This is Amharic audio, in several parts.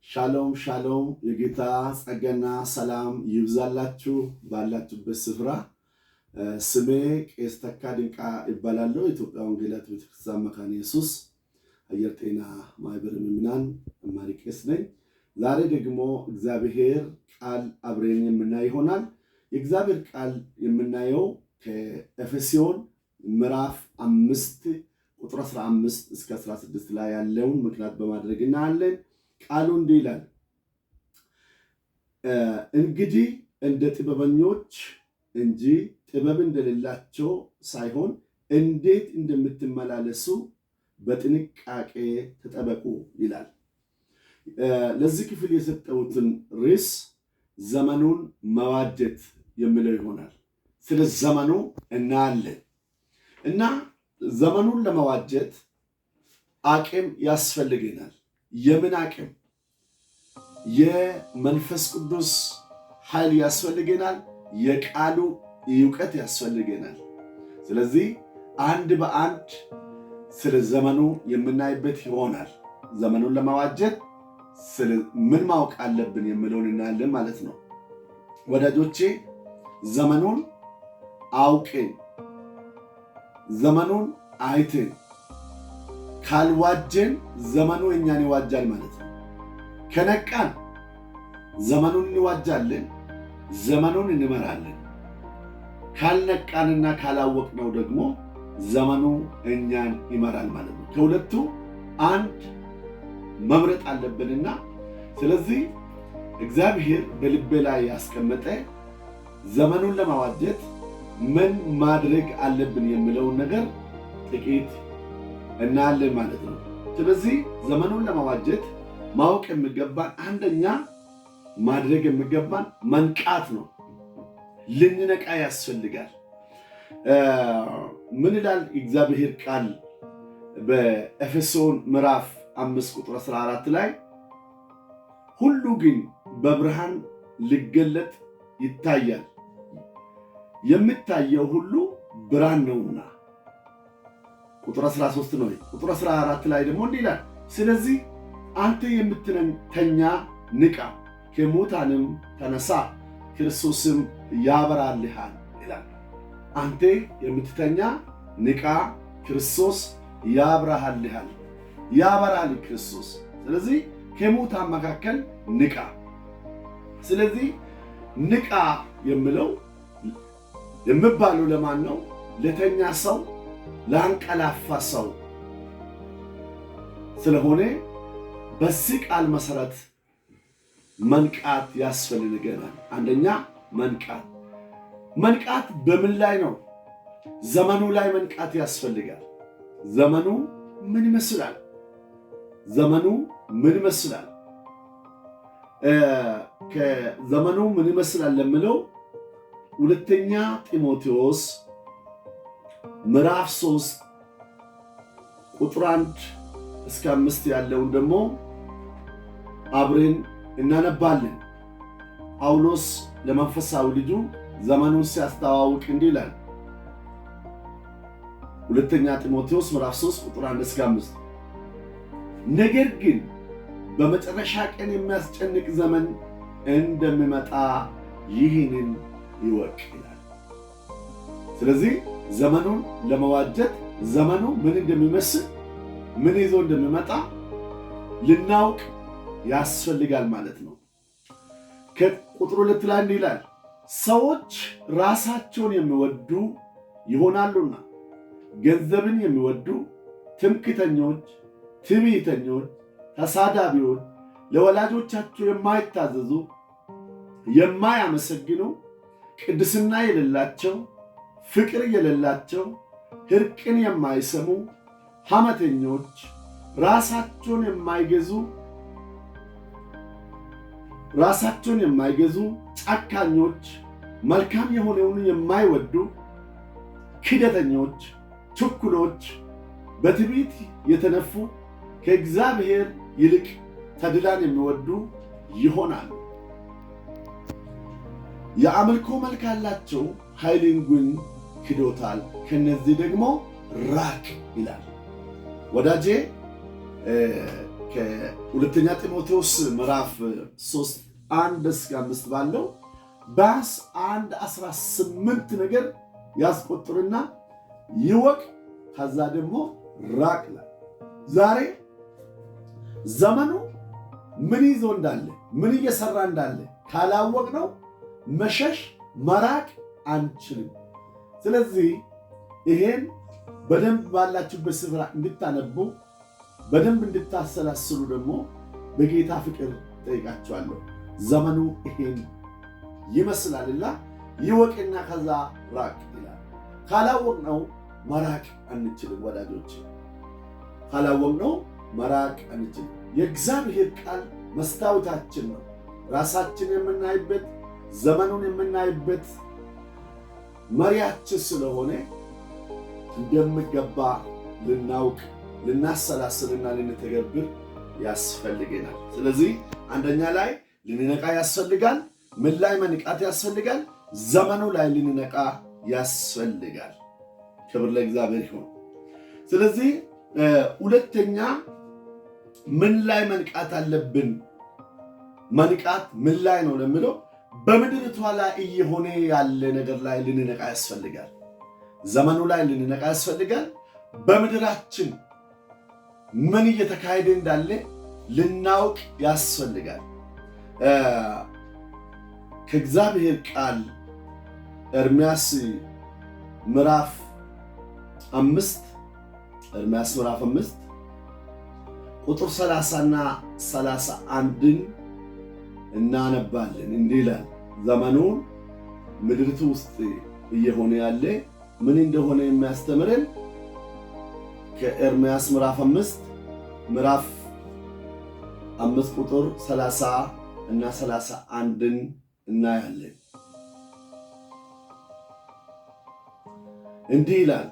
ሻሎም ሻሎም። የጌታ ጸጋና ሰላም ይብዛላችሁ ባላችሁበት ስፍራ። ስሜ ቄስ ተካ ድንቃ ይባላለሁ። የኢትዮጵያ ወንጌላዊት ቤተክርስቲያን መካነ ኢየሱስ አየር ጤና ማህበረ ምዕመናን መሪ ቄስ ነኝ። ዛሬ ደግሞ እግዚአብሔር ቃል አብረን የምናይ ይሆናል። የእግዚአብሔር ቃል የምናየው ከኤፌሶን ምዕራፍ 5 ቁጥር 15 እስከ 16 ላይ ያለውን ምክንያት በማድረግ እናያለን። ቃሉ እንዲህ ይላል፣ እንግዲህ እንደ ጥበበኞች እንጂ ጥበብ እንደሌላቸው ሳይሆን እንዴት እንደምትመላለሱ በጥንቃቄ ተጠበቁ ይላል። ለዚህ ክፍል የሰጠሁትን ርዕስ ዘመኑን መዋጀት የሚለው ይሆናል። ስለ ዘመኑ እናያለን እና ዘመኑን ለመዋጀት አቅም ያስፈልገናል። የምን አቅም? የመንፈስ ቅዱስ ኃይል ያስፈልገናል። የቃሉ እውቀት ያስፈልገናል። ስለዚህ አንድ በአንድ ስለ ዘመኑ የምናይበት ይሆናል። ዘመኑን ለመዋጀት ምን ማወቅ አለብን የሚለውን እናያለን ማለት ነው። ወዳጆቼ፣ ዘመኑን አውቅን ዘመኑን አይትን ካልዋጀን ዘመኑ እኛን ይዋጃል ማለት ነው። ከነቃን ዘመኑን እንዋጃለን፣ ዘመኑን እንመራለን። ካልነቃንና ካላወቅነው ደግሞ ዘመኑ እኛን ይመራል ማለት ነው። ከሁለቱ አንድ መምረጥ አለብንና፣ ስለዚህ እግዚአብሔር በልቤ ላይ ያስቀመጠ ዘመኑን ለማዋጀት ምን ማድረግ አለብን የሚለውን ነገር ጥቂት እናያለን ማለት ነው። ስለዚህ ዘመኑን ለማዋጀት ማወቅ የሚገባን፣ አንደኛ ማድረግ የሚገባን መንቃት ነው። ልንነቃ ያስፈልጋል። ምን ይላል እግዚአብሔር ቃል በኤፌሶን ምዕራፍ 5 ቁጥር 14 ላይ? ሁሉ ግን በብርሃን ሊገለጥ ይታያል፣ የሚታየው ሁሉ ብርሃን ነውና። ቁጥር 13 ነው። ቁጥር 14 ላይ ደግሞ እንዲህ ይላል፣ ስለዚህ አንተ የምትተኛ ንቃ፣ ከሙታንም ተነሳ፣ ክርስቶስም ያበራልሃል ይላል። አንተ የምትተኛ ንቃ፣ ክርስቶስ ያብራሃልሃል። ያበራል ክርስቶስ። ስለዚህ ከሙታን መካከል ንቃ። ስለዚህ ንቃ የምለው የሚባለው ለማን ነው? ለተኛ ሰው፣ ለአንቀላፋ ሰው ስለሆነ በዚህ ቃል መሰረት መንቃት ያስፈልገናል። አንደኛ መንቃት። መንቃት በምን ላይ ነው? ዘመኑ ላይ መንቃት ያስፈልጋል። ዘመኑ ምን ይመስላል? ዘመኑ ምን ይመስላል? ከዘመኑ ምን ይመስላል ለምለው ሁለተኛ ጢሞቴዎስ ምዕራፍ 3 ቁጥር 1 እስከ 5 ያለውን ደግሞ አብረን እናነባለን። ጳውሎስ ለመንፈሳዊ ልጁ ዘመኑን ሲያስተዋውቅ እንዲህ ይላል። ሁለተኛ ጢሞቴዎስ ምዕራፍ 3 ቁጥር 1 እስከ 5፣ ነገር ግን በመጨረሻ ቀን የሚያስጨንቅ ዘመን እንደሚመጣ ይህንን ይወቅ ይላል። ስለዚህ ዘመኑን ለመዋጀት ዘመኑ ምን እንደሚመስል፣ ምን ይዞ እንደሚመጣ ልናውቅ ያስፈልጋል ማለት ነው። ከቁጥር 2 ላይ እንዲህ ይላል፣ ሰዎች ራሳቸውን የሚወዱ ይሆናሉና፣ ገንዘብን የሚወዱ፣ ትምክተኞች፣ ትዕቢተኞች፣ ተሳዳቢዎች፣ ለወላጆቻቸው የማይታዘዙ፣ የማያመሰግኑ፣ ቅድስና የሌላቸው፣ ፍቅር የሌላቸው፣ ሕርቅን የማይሰሙ፣ ሐመተኞች፣ ራሳቸውን የማይገዙ፣ ጨካኞች፣ መልካም የሆነውን የማይወዱ፣ ክደተኞች፣ ችኩሎች፣ በትዕቢት የተነፉ፣ ከእግዚአብሔር ይልቅ ተድላን የሚወዱ ይሆናሉ። የአምልኮ መልክ አላቸው፣ ኃይልን ግን ክዶታል። ከነዚህ ደግሞ ራቅ ይላል። ወዳጄ፣ ከሁለተኛ ጢሞቴዎስ ምዕራፍ 3 1 እስከ 5 ባለው ቢያንስ አንድ 18 ነገር ያስቆጥርና ይወቅ፣ ከዛ ደግሞ ራቅ ይላል። ዛሬ ዘመኑ ምን ይዞ እንዳለ፣ ምን እየሰራ እንዳለ ካላወቅነው መሸሽ መራቅ አንችልም። ስለዚህ ይሄን በደንብ ባላችሁበት ስፍራ እንድታነቡ፣ በደንብ እንድታሰላስሉ ደግሞ በጌታ ፍቅር ጠይቃችኋለሁ። ዘመኑ ይሄን ይመስላልና ይወቅና ከዛ ራቅ ይላል። ካላወቅነው መራቅ አንችልም ወዳጆች፣ ካላወቅነው መራቅ አንችልም። የእግዚአብሔር ቃል መስታወታችን ነው። ራሳችን የምናይበት፣ ዘመኑን የምናይበት መሪያችን ስለሆነ እንደሚገባ ልናውቅ፣ ልናሰላስልና ልንተገብር ያስፈልገናል። ስለዚህ አንደኛ ላይ ልንነቃ ያስፈልጋል። ምን ላይ መንቃት ያስፈልጋል? ዘመኑ ላይ ልንነቃ ያስፈልጋል። ክብር ለእግዚአብሔር ይሁን። ስለዚህ ሁለተኛ ምን ላይ መንቃት አለብን? መንቃት ምን ላይ ነው ለሚለው በምድሪቷ ላይ እየሆነ ያለ ነገር ላይ ልንነቃ ያስፈልጋል። ዘመኑ ላይ ልንነቃ ያስፈልጋል። በምድራችን ምን እየተካሄደ እንዳለ ልናውቅ ያስፈልጋል። ከእግዚአብሔር ቃል ኤርምያስ ምዕራፍ 5፣ ኤርምያስ ምዕራፍ 5 ቁጥር 30ና 31ን እናነባለን። እንዲህ ይላል። ዘመኑን ምድሪቱ ውስጥ እየሆነ ያለ ምን እንደሆነ የሚያስተምረን ከኤርምያስ ምዕራፍ 5 ቁጥር 30 እና 31ን እናያለን። እንዲህ ይላል፣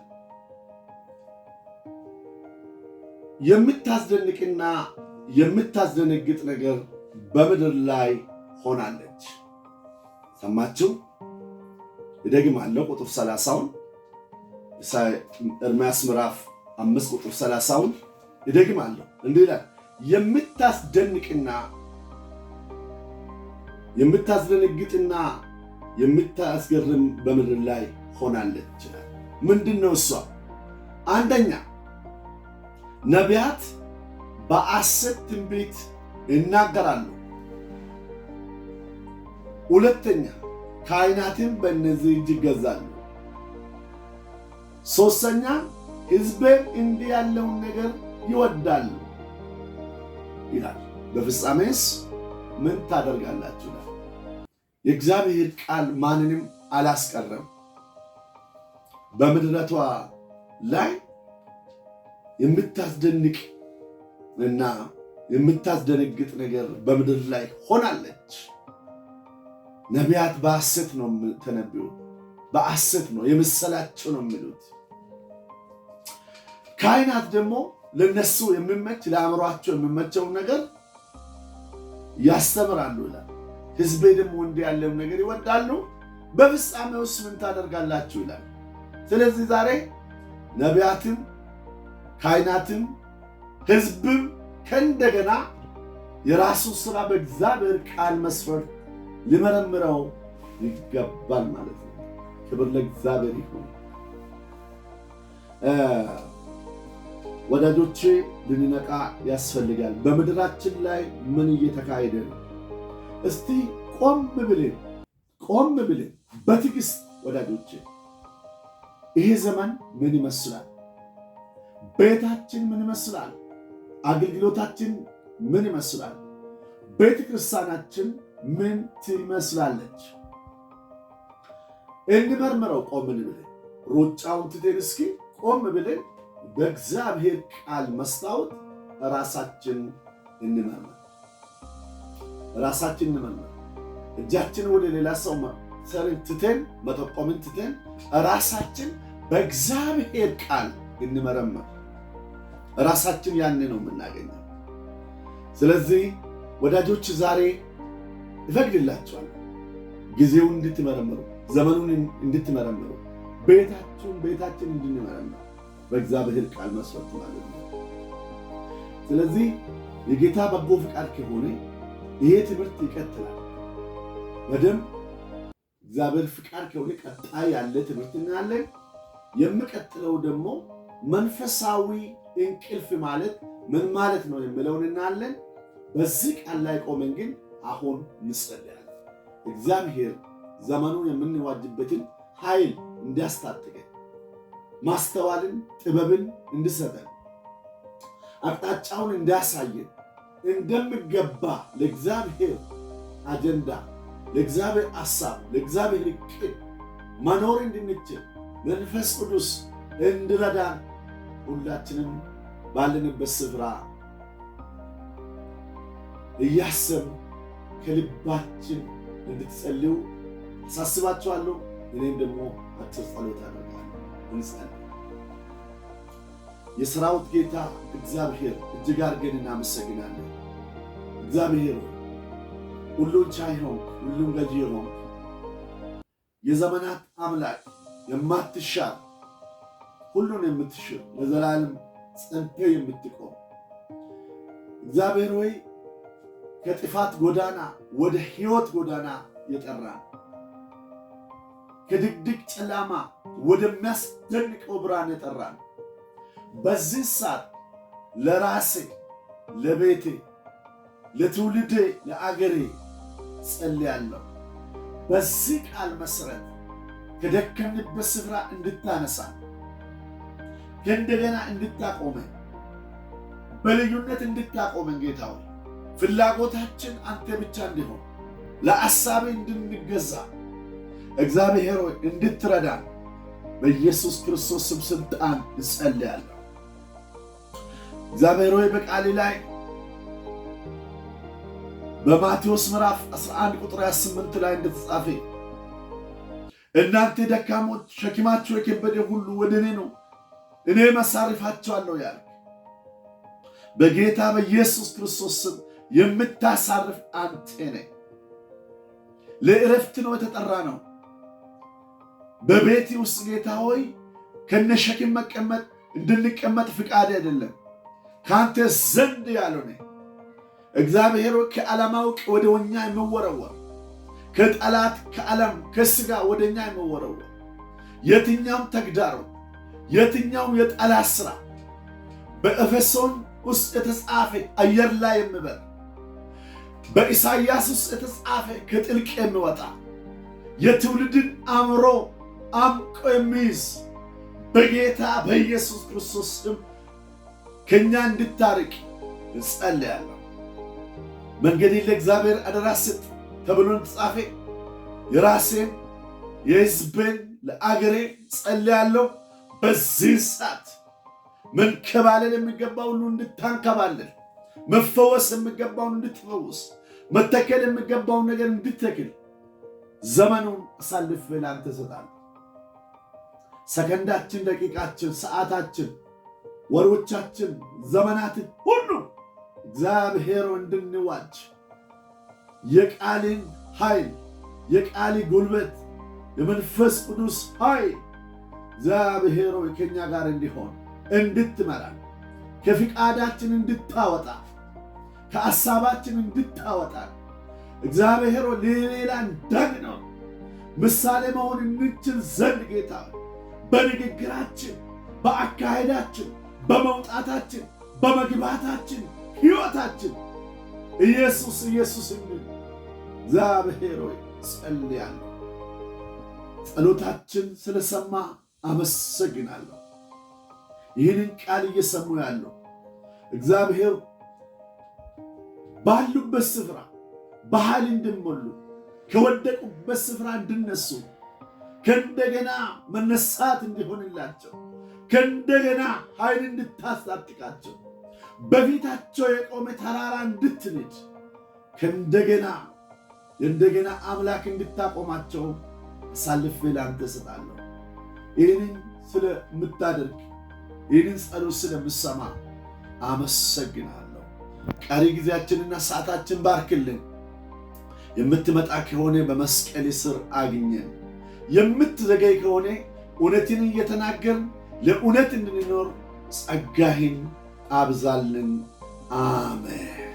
የምታስደንቅና የምታስደነግጥ ነገር በምድር ላይ ሆናለች። ሰማችሁ? እደግማለሁ፣ ቁጥር 30ውን፣ ኤርምያስ ምዕራፍ 5 ቁጥር 30ውን እደግማለሁ። እንዲህ ይላል፣ የምታስደንቅና የምታስደነግጥና የምታስገርም በምድር ላይ ሆናለች ይላል። ምንድን ነው እሷ? አንደኛ ነቢያት በሐሰት ትንቢት ይናገራሉ። ሁለተኛ ካህናትም በእነዚህ እጅ ይገዛሉ። ሶስተኛ ሕዝቤም እንዲህ ያለውን ነገር ይወዳሉ ይላል። በፍጻሜስ ምን ታደርጋላችሁ ይላል። የእግዚአብሔር ቃል ማንንም አላስቀረም። በምድረቷ ላይ የምታስደንቅ እና የምታስደነግጥ ነገር በምድር ላይ ሆናለች። ነቢያት በሐሰት ነው ተነብዩ፣ በሐሰት ነው የመሰላቸው ነው የሚሉት። ካህናት ደግሞ ለነሱ የሚመች፣ ለአእምሯቸው የሚመቸውን ነገር ያስተምራሉ ይላል። ሕዝቤ ደግሞ እንዲህ ያለውን ነገር ይወዳሉ። በፍጻሜውስ ምን ታደርጋላችሁ ይላል። ስለዚህ ዛሬ ነቢያትም ካህናትም ሕዝብም ከእንደገና የራሱ ስራ በእግዚአብሔር ቃል መስፈርት ሊመረምረው ይገባል ማለት ነው። ክብር ለእግዚአብሔር ይሁን። ወዳጆቼ፣ ልንነቃ ያስፈልጋል። በምድራችን ላይ ምን እየተካሄደ ነው? እስቲ ቆም ብለን፣ ቆም ብለን በትዕግስት ወዳጆቼ፣ ይሄ ዘመን ምን ይመስላል? ቤታችን ምን ይመስላል? አገልግሎታችን ምን ይመስላል? ቤተ ክርስቲያናችን ምን ትመስላለች? እንመርምረው። ቆም ብለን፣ ሩጫውን ትተን እስኪ ቆም ብለን በእግዚአብሔር ቃል መስታወት ራሳችን እንመርምር። ራሳችን እንመርምር። እጃችን ወደ ሌላ ሰው ሰርን ትተን፣ መጠቆምን ትተን ራሳችን በእግዚአብሔር ቃል እንመረምር። ራሳችን ያኔ ነው የምናገኘው። ስለዚህ ወዳጆች፣ ዛሬ እፈቅድላችኋለሁ ጊዜውን እንድትመረምሩ፣ ዘመኑን እንድትመረምሩ፣ ቤታችሁን፣ ቤታችን እንድንመረምር በእግዚአብሔር ቃል መስፈርት ማለት ነው። ስለዚህ የጌታ በጎ ፍቃድ ከሆነ ይሄ ትምህርት ይቀጥላል። በደንብ እግዚአብሔር ፍቃድ ከሆነ ቀጣይ ያለ ትምህርት እናያለን። የሚቀጥለው ደግሞ መንፈሳዊ እንቅልፍ ማለት ምን ማለት ነው የሚለውን እናያለን። በዚህ ቃል ላይ ቆመን ግን አሁን እንጸልያለን። እግዚአብሔር ዘመኑን የምንዋጅበትን ኃይል እንዲያስታጥቀን፣ ማስተዋልን ጥበብን እንዲሰጠን፣ አቅጣጫውን እንዲያሳየን፣ እንደሚገባ ለእግዚአብሔር አጀንዳ፣ ለእግዚአብሔር ሐሳብ፣ ለእግዚአብሔር ዕቅድ መኖር እንድንችል መንፈስ ቅዱስ እንዲረዳን ሁላችንም ባለንበት ስፍራ እያሰብን ከልባችን እንድትጸልዩ አሳስባችኋለሁ። እኔም ደግሞ አጭር ጸሎት አደርጋለሁ። እንጸልይ። የሰራዊት ጌታ እግዚአብሔር እጅግ አድርገን እናመሰግናለን። እግዚአብሔር ሁሉን ቻይ ሆንክ፣ ሁሉን ገዢ ሆንክ፣ የዘመናት አምላክ፣ የማትሻር፣ ሁሉን የምትሽር፣ ለዘላለም ጸንተህ የምትቆም እግዚአብሔር ሆይ፣ ከጥፋት ጎዳና ወደ ሕይወት ጎዳና የጠራን፣ ከድቅድቅ ጨለማ ወደሚያስደንቀው ብርሃን የጠራን፣ በዚህ ሰዓት ለራሴ፣ ለቤቴ፣ ለትውልዴ፣ ለአገሬ ጸልያለሁ። በዚህ ቃል መሰረት ከደከምንበት ስፍራ እንድታነሳ፣ ከእንደገና እንድታቆመን፣ በልዩነት እንድታቆመን ጌታ ሆይ፣ ፍላጎታችን አንተ ብቻ እንዲሆን፣ ለአሳቤ እንድንገዛ እግዚአብሔር ሆይ እንድትረዳን በኢየሱስ ክርስቶስ ስም ስልጣን እጸልያለሁ። እግዚአብሔር ሆይ፣ በቃል ላይ በማቴዎስ ምዕራፍ 11 ቁጥር 28 ላይ እንደተጻፈ እናንተ ደካሞች፣ ሸክማችሁ የከበደ ሁሉ ወደ እኔ ኑ፣ እኔ አሳርፋችኋለሁ ያልክ በጌታ በኢየሱስ ክርስቶስ ስም የምታሳርፍ አንተ ነህ። ለእረፍት ነው የተጠራነው። በቤት ውስጥ ጌታ ሆይ ከነሸክም መቀመጥ እንድንቀመጥ ፍቃድ አይደለም። ከአንተ ዘንድ ያልሆነ እግዚአብሔር ከዓለማወቅ ወደ እኛ የሚወረወር፣ ከጠላት፣ ከዓለም፣ ከስጋ ወደ እኛ የሚወረወር የትኛውም ተግዳሮት፣ የትኛውም የጠላት ስራ፣ በኤፌሶን ውስጥ የተጻፈ አየር ላይ የሚበር፣ በኢሳይያስ ውስጥ የተጻፈ ከጥልቅ የሚወጣ፣ የትውልድን አእምሮ አምቆ የሚይዝ በጌታ በኢየሱስ ክርስቶስ ስም ከእኛ እንድታርቅ እጸልያለሁ። መንገዴን ለእግዚአብሔር አደራ ስጥ ተብሎ እንደተጻፈ የራሴን፣ የሕዝቤን፣ ለአገሬ ጸልያለሁ። በዚህ ሰዓት መንከባለል የሚገባ ሁሉ እንድታንከባለል፣ መፈወስ የሚገባውን እንድትፈውስ፣ መተከል የሚገባውን ነገር እንድትተክል ዘመኑን አሳልፌ ለአንተ እሰጣለሁ። ሰከንዳችን፣ ደቂቃችን፣ ሰዓታችን፣ ወሮቻችን፣ ዘመናትን ሁሉ እግዚአብሔር እንድንዋጅ የቃልን ኃይል፣ የቃል ጉልበት፣ የመንፈስ ቅዱስ ኃይል እግዚአብሔር ሆይ ከኛ ጋር እንዲሆን እንድትመራን፣ ከፍቃዳችን እንድታወጣ፣ ከሐሳባችን እንድታወጣ እግዚአብሔር ሌላ እንዳንኖር፣ ምሳሌ መሆን እንችል ዘንድ ጌታ በንግግራችን፣ በአካሄዳችን፣ በመውጣታችን፣ በመግባታችን ሕይወታችን ኢየሱስ ኢየሱስ የሚል እግዚአብሔር ሆይ ጸልያለሁ። ጸሎታችን ስለሰማ አመሰግናለሁ። ይህንን ቃል እየሰሙ ያለው እግዚአብሔር ባሉበት ስፍራ በኃይል እንዲሞሉ፣ ከወደቁበት ስፍራ እንዲነሱ፣ ከእንደገና መነሳት እንዲሆንላቸው፣ ከእንደገና ኃይል እንድታስታጥቃቸው፣ በፊታቸው የቆመ ተራራ እንድትንድ፣ ከእንደገና የእንደገና አምላክ እንድታቆማቸው አሳልፌ ለአንተ እሰጣለሁ። ይህንን ስለምታደርግ፣ ይህንን ጸሎት ስለምሰማ አመሰግናለሁ። ቀሪ ጊዜያችንና ሰዓታችን ባርክልን። የምትመጣ ከሆነ በመስቀል ስር አግኘን። የምትዘገይ ከሆነ እውነትን እየተናገርን ለእውነት እንድንኖር ጸጋህን አብዛልን። አሜን።